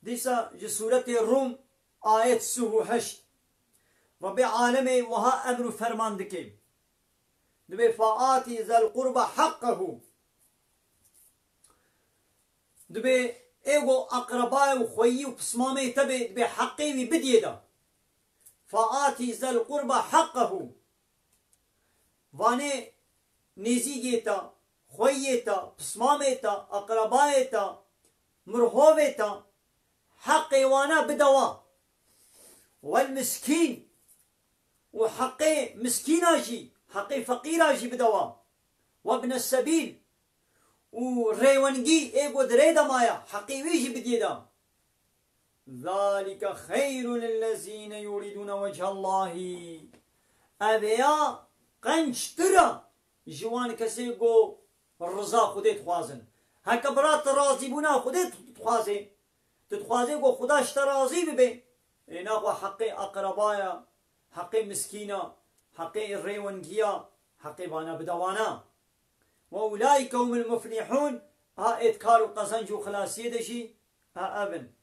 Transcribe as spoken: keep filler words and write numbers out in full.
Dîsa ji Sûretê Rûm ayet sih û heşt. Rebbê alemê wiha emr û ferman dike. Dibê فآت ذا القربى حقه. Dibê ê go aqrebayê û xweyî û pismamê te bê, dibê heqê wî bidiyê de. فآت ذا القربى حقه. Vanê nêzîgê te, xweyê te, pismamê te, aqrebayê te, mirhovê te, heqê wana bide wa. والمسكين. Û heqê miskîna jî, heqê feqîra jî bide wa. وابن السبيل. Û rêwengî ê go di rê de maye, heqê wî jî bidiyê de. ذلك خير للذين يريدون وجه الله. Ev ya qenc tir e ji wan kesê go riza Xwedê dixwazin. Heke bira tu razîbûna Xwedê dixwazê, tu dixwazê go Xweda ji te razî bibe. Ê naxwe heqê aqrebaya, heqê miskîna, heqê rêwengiya, heqê vana bide wana. وأولئك هم المفلحون. Ha êt kar û qezenc û xilasiyê de jî ha ev in.